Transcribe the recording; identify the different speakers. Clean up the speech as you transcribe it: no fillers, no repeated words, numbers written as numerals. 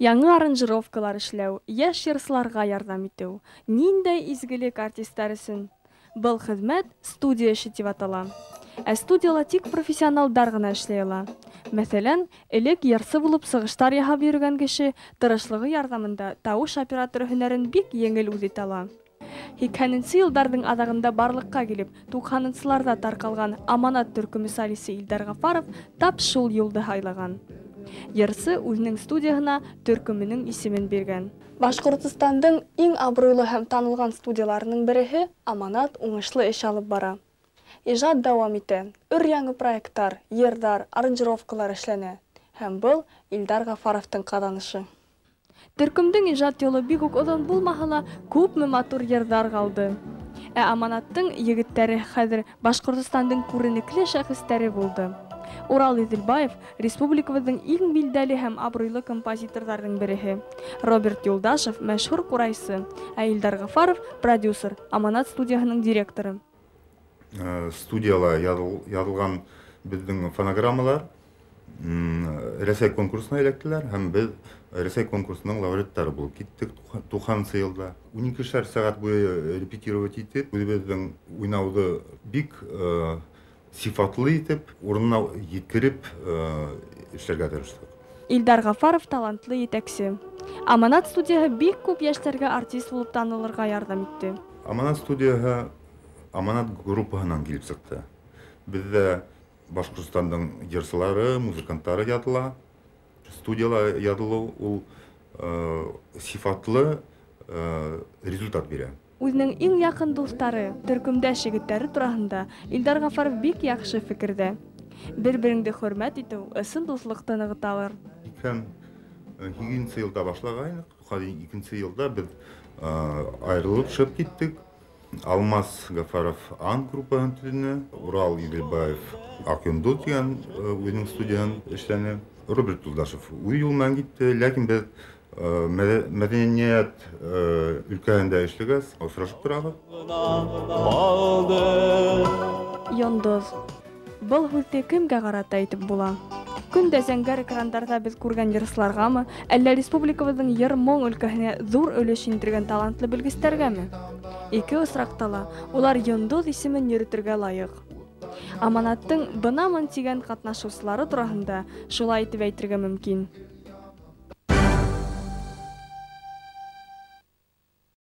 Speaker 1: Яңы аранжировкалар эшләү, йәш йырсыларға ярҙам итеү. Ниндәй изгелек артистар өсөн! Был хеҙмәт студия эше тип атала. Ә студияла тик профессионалдар ғына эшләй ала. Мәҫәлән, элек йырсы булып сығыштар яһап йөрөгән кеше тырышлығы ярҙамында тауыш операторы һөнәрен бик еңел үҙ итә ала. 80-нсе йылдарҙың аҙағында барлыҡҡа килеп, 90-нсыларҙа тарҡалған Аманат төркөмө солисы Илдар Ғафаров тап шул юлды һайлаған. Йырсы үҙенең студияһына төркөмөнөң исемен биргән. Башҡортостандың иң абруйлы һәм танылған студияларының береһе Аманат уңышлы эш алып бара. Ижад дауам итә, өр-яңы проекттар, йырҙар, аранжировкалар эшләнә. Һәм был Илдар Ғафаровтың ҡаҙанышы. Төркөмдөң ижад юлы бик үк оҙон булмаһа ла, күпме матур йырҙар ҡалды. Ә Аманаттың егеттәре хәҙер Башҡортостандың күренекле шәхестәре булды. Урал Иҙелбаев республикабыҙҙың иң билдәле һәм абруйлы композиторҙарҙың береһе. Роберт Юлдашев мәшһүр ҡурайсы, ә Илдар Ғафаров продюсер, Аманат студияһының директоры.
Speaker 2: Студияла яҙылған беҙҙең фонограммалар Рәсәй конкурсына эләктеләр һәм беҙ Рәсәй конкурсының лауреаттары булып киттек 90-нсы йылда. 12 сәғәт буйы репетировать итеп, үҙебеҙҙең уйнауҙы бик сифатлы итеп, урынына еткереп эшләргә тырыштыҡ.
Speaker 1: Илдар Ғафаров талантлы етәксе. Аманат студияһы бик күп йәштәргә артист булып танылырға ярҙам итте.
Speaker 2: Аманат студияһы Аманат группаһынан килеп сыҡты. Беҙҙә Башҡортостандың йырсылары, музыканттары яҙыла. Студияла яҙылыу ул сифатлы результат бирә.
Speaker 1: Үҙенең иң яҡын дуҫтары, төркөмдәш егеттәре тураһында Илдар Ғафаров бик яҡшы фекерҙә. Бер-береңде хөрмәт итеү ысын дуҫлыҡты нығыталыр.
Speaker 2: 88-нсе йылда башлағайныҡ, 92-нсе йылда беҙ айырылып шығып киттек. Алмаз Гафаров Ан группаһын төҙөнө, Урал Иҙелбаев Аҡ Йондоҙ тигән үҙенең студияһын эшләне. Роберт Юлдашев үҙ юлы менән китте, ләкин беҙ мәҙәниәт өлкәһендә эшләгәс, осрашып торабыҙ.
Speaker 1: Йондоҙ. Был һүҙҙе кемгә ҡарата әйтеп була? Көн дә зәңгәр экрандарҙа беҙ күргән йырсыларғамы, әллә республикабыҙҙың йыр-моң өлкәһенә ҙур өлөш индергән талантлы белгестәргәме? Ике осраҡта ла улар йондоҙ исемен йөрөтөргә лайыҡ. Аманаттың бынамын тигән ҡатнашыусылары тураһында шулай итеп әйтергә мөмкин.